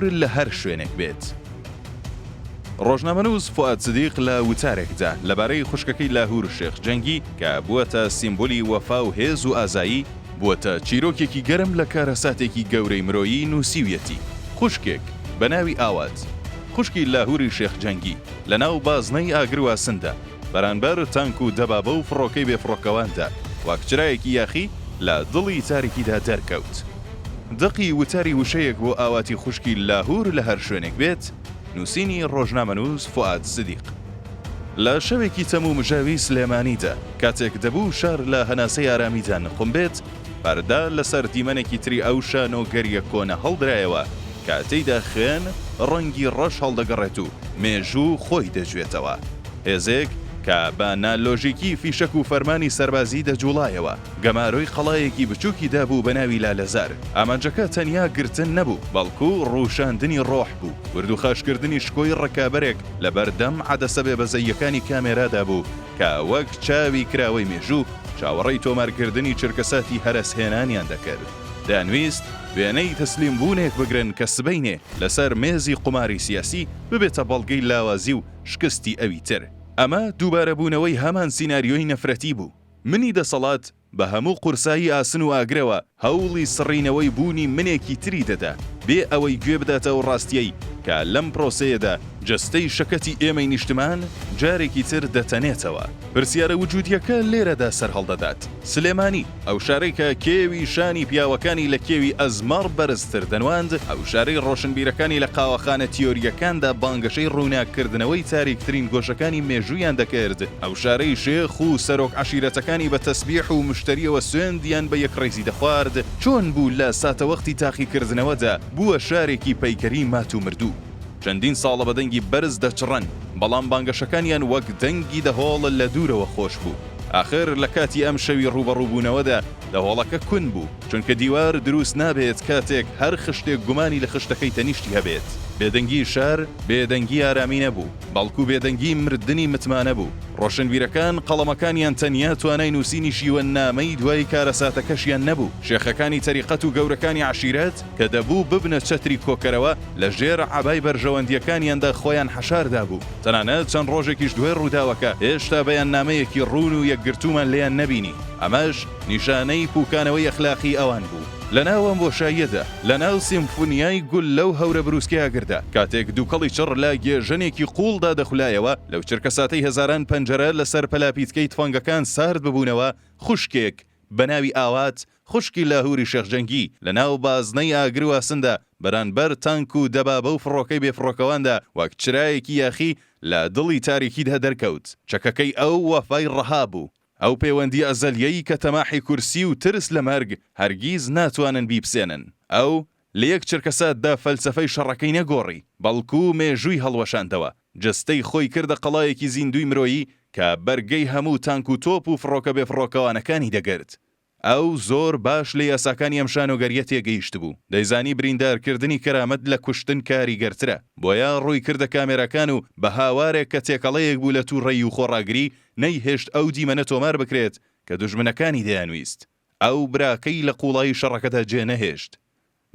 لاهور لە هەر شوێنێک بێت. ڕۆژنامەنووس فوئاد سدیق لە وتارێکدا لەبارەی خوشکەکەی لاهور شێخ جەنگی کە بووەتە سیمبولی وەفا و هێز و ئازایی، بووەتە چیرۆکێکی گەرم لە کارەساتێکی گەورەی مرۆیی نووسیویەتی، خوشکێک بە ناوی ئاوات، خوشکی لاهوری شێخ جەنگی، لەناو بازنەی ئاگر و ئاسندا، بەرانبەر تانک و دەبابە و فڕۆکەی بێفڕۆکەواندا، وەک چرایەکی یاخی لە دڵی تاریکیدا دەرکەوت. دەقی وتاری وشەیەک بۆ ئاواتی خوشکی لاهور لە هەر شوێنێک بێت، نووسینی ڕۆژنامەنووس فوئاد سدیق. لە شەوێکی تەم و مژاوی سلێمانیدا، کاتێک دەبوو شار لە هەناسەی ئارامیدا نوقم بێت، پەردە لەسەر دیمەنێکی تری ئەو شانۆگەرییە کۆنە هەڵدرایەوە کە تێیدا خوێن ڕەنگی ڕەش هەڵدەگەڕێت و مێژوو خۆی دەجوێتەوە. هێزێک کە بە نالۆژیکی فیشەک و فەرمانی سەربازی دەجوڵایەوە، گەمارۆی قەڵایەکی بچووکی دابوو بە ناوی لالەزار. ئامانجەکە تەنیا گرتن نەبوو، بەڵکو ڕووشاندنی ڕۆح بوو، وردوخاشکردنی شکۆی ڕکابەرێک لە بەردەم عەدەسە بێبەزەییەکانی کامێرادا بوو کە وەک چاوی کراوەی مێژوو چاوەڕێی تۆمارکردنی چرکەساتی هەرەسهێنانیان دەکرد. دەیانویست وێنەی تەسلیمبوونێک بگرن کە سبەینێ لەسەر مێزی قوماری سیاسی ببێتە بەڵگەی لاوازی و شکستی ئەوی تر. ئەمە دووبارەبوونەوەی هەمان سیناریۆی نەفرەتی بوو. منی دەسەڵات بە هەموو قورسایی ئاسن و ئاگرەوە هەوڵی سڕینەوەی بوونی منێکی تری دەدا، بێ ئەوەی گوێ بداتە ئەو ڕاستییەی کە لەم پرۆسەیەدا جەستەی شەکەتی ئێمەی نیشتمان جارێکی تر دەتەنێتەوە. پرسیارە وجودییەکە لێرەدا سەرهەڵدەدات، سلێمانی، ئەو شارەی کە کێوی شانی پیاوەکانی لە کێوی ئەزمەڕ بەرزتر دەنواند، ئەو شارەی ڕۆشنبیرەکانی لە قاوەخانە تیۆرییەکاندا بانگەشەی ڕووناککردنەوەی تاریکترین گۆشەکانی مێژوویان دەکرد، ئەو شارەی شێخ و سەرۆک عەشیرەتەکانی بە تەسبیح و مشتەرییەوە سوێندیان بە یەکڕیزی دەخوارد، چۆن بوو لە ساتەوەختی تاقیکردنەوەدا بووە شارێکی پەیکەری مات و مردوو؟ چەندین ساڵە بە دەنگی بەرز دەچڕن، بەڵام بانگەشەکانیان وەک دەنگی دەهۆڵ لە دوورەوە خۆش بوو. ئاخر لە کاتی ئەم شەوی ڕووبەڕووبوونەوەدا دەهۆڵەکە کون بوو، چونکە دیوار دروست نابێت کاتێک هەر خشتێک گومانی لە خشتەکەی تەنیشتی هەبێت. بێدەنگی شار بێدەنگی ئارامی نەبوو، بەڵکو بێدەنگی مردنی متمانە بوو. ڕۆشنبیرەکان قەڵەمەکانیان تەنیا توانای نووسینی شیوەننامەی دوای کارەساتەکەشیان نەبوو. شێخەکانی تەریقەت و گەورەکانی عەشیرەت کە دەبوو ببنە چەتری کۆکەرەوە، لە ژێر عەبای بەرژەوەندییەکانیاندا خۆیان حەشار دابوو. تەنانەت چەند ڕۆژێکیش دوای ڕووداوەکە، هێشتا بەیاننامەیەکی ڕوون و یەکگرتوومان لێیان نەبینی. ئەمەش نیشانەی پووکانەوەی ئەخلاقیی ئەوان بوو. لەناو ئەم بۆشاییەدا، لەناو سیمفونیای گوللە و هەورەبروسکەی ئاگردا، کاتێک دووکەڵی چڕ لە گێژەنێکی قووڵدا دەخولایەوە، لەو چرکەساتەی هەزاران پەنجەرە لەسەر پەلاپیتکەی تفەنگەکان سارد ببوونەوە، خوشکێک بە ناوی ئاوات، خوشکی لاهوری شێخ جەنگی، لەناو بازنەی ئاگر و ئاسندا، بەرانبەر تانک و دەبابە و فڕۆکەی بێفڕۆکەواندا وەک چرایەکی یاخی لە دڵی تاریکیدا دەرکەوت. چەکەکەی ئەو وەفای ڕەها بوو. ئەو پەیوەندییە ئەزەلییەی کە تەماحی کورسی و ترس لە مەرگ هەرگیز ناتوانن بیپسێنن. ئەو لە یەک چرکەساتدا فەلسەفەی شەڕەکەی نەگۆڕی، بەڵکو مێژووی هەڵوەشاندەوە. جەستەی خۆی کردە قەڵایەکی زیندووی مرۆیی کە بەرگەی هەموو تانک و تۆپ و فڕۆکە بێفڕۆکەوانەکانی دەگرت. ئەو زۆر باش لە یاساکانی ئەم شانۆگەرییە تێگەیشتبوو. دەیزانی بریندارکردنی کەرامەت لە کوشتن کاریگەرترە. بۆیە ڕووی کردە کامێراکان و بە هاوارێک کە تێکەڵەیەک بوو لە تووڕەیی و خۆڕاگری، نەیهێشت ئەو دیمەنە تۆمار بکرێت کە دوژمنەکانی دەیانویست. ئەو براکەی لە قووڵایی شەڕەکەدا جێنەهێشت.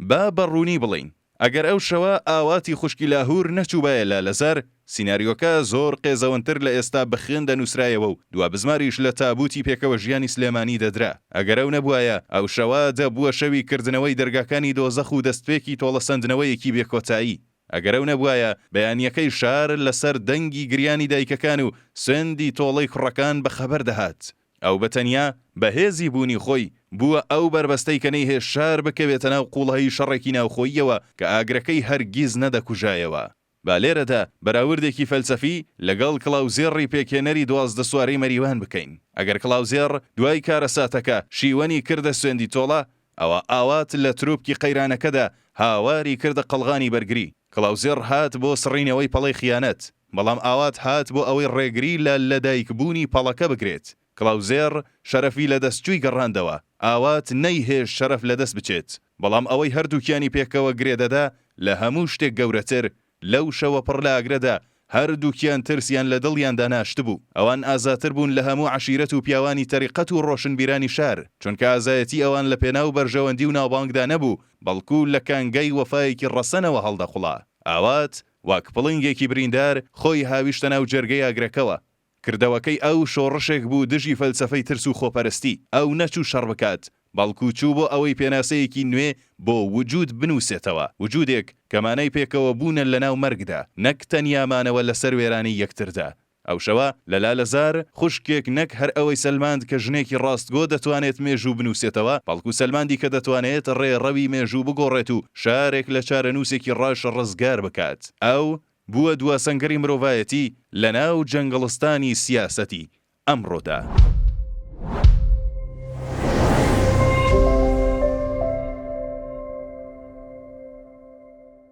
با بە ڕوونی بڵێین، ئەگەر ئەو شەوە ئاواتی خوشکی لاهور نەچووبایە لالەزار، سیناریۆکە زۆر قێزەونتر لە ئێستا بە خوێن دەنووسرایەوە و دوا بزماریش لە تابووتی پێکەوە ژیانی سلێمانی دەدرا. ئەگەر ئەو نەبوایە، ئەو شەوە دەبووە شەوی کردنەوەی دەرگاکانی دۆزەخ و دەستپێکی تۆڵەسەندنەوەیەکی بێ کۆتایی. ئەگەر ئەو نەبوایە، بەیانییەکەی شار لەسەر دەنگی گریانی دایکەکان و سوێندی تۆڵەی کوڕەکان بە خەبەر دەهات. ئەو بە تەنیا، بە هێزی بوونی خۆی، بووە ئەو بەربەستەی کە نەیهێشت شار بکەوێتە ناو قووڵایی شەڕێکی ناوخۆییەوە کە ئاگرەکەی هەرگیز نەدەکوژایەوە. با لێرەدا بەراوردێکی فەلسەفی لەگەڵ کڵاوزێڕی پێکهێنەری 12 سوارەی مەریوان بکەین. ئەگەر کڵاوزێڕ دوای کارەساتەکە شیوەنی کردە سوێندی تۆڵە، ئەوا ئاوات لە تروپکی قەیرانەکەدا هاواری کردە قەڵغانی بەرگری. کڵاوزێڕ هات بۆ سڕینەوەی پەڵەی خیانەت، بەڵام ئاوات هات بۆ ئەوەی ڕێگری لە لەدایکبوونی پەڵەکە بگرێت. کڵاوزێڕ شەرەفی لەدەستچووی گەڕاندەوە، ئاوات نەیهێشت شەرەف لەدەست بچێت. بەڵام ئەوەی هەردووکیانی پێکەوە گرێدەدا لە هەموو شتێک گەورەتر، لەو شەوە پڕ لە ئاگرەدا. هەردووکیان ترسیان لە دڵیاندا ناشتبوو. ئەوان ئازاتر بوون لە هەموو عەشیرەت و پیاوانی تەریقەت و ڕۆشنبیرانی شار، چونکە ئازایەتی ئەوان لە پێناو بەرژەوەندی و ناوبانگدا نەبوو، بەڵکو لە کانگای وەفایەکی ڕەسەنەوە هەڵدەقوڵا. ئاوات، وەک پڵنگێکی بریندار، خۆی هاویشتە ناو جەرگەی ئاگرەکەوە. کردەوەکەی ئەو شۆڕشێک بوو دژی فەلسەفەی ترس و خۆپەرستی. ئەو نەچوو شەڕ بکات، بەڵکو چوو بۆ ئەوەی پێناسەیەکی نوێ بۆ وجود بنووسێتەوە، وجودێک کە مانای پێکەوەبوونە لەناو مەرگدا، نەک تەنیا مانەوە لەسەر وێرانەی یەکتردا. ئەو شەوە، لە لالەزار، خوشکێک نەک هەر ئەوەی سەلماند کە ژنێکی ڕاستگۆ دەتوانێت مێژوو بنووسێتەوە، بەڵکو سەلماندی کە دەتوانێت ڕێڕەوی مێژوو بگۆڕێت و شارێک لە چارەنووسێکی ڕەش ڕزگار بکات. ئەو، بووە دوا سەنگەری مرۆڤایەتی لەناو جەنگەڵستانی سیاسەتی ئەمڕۆدا.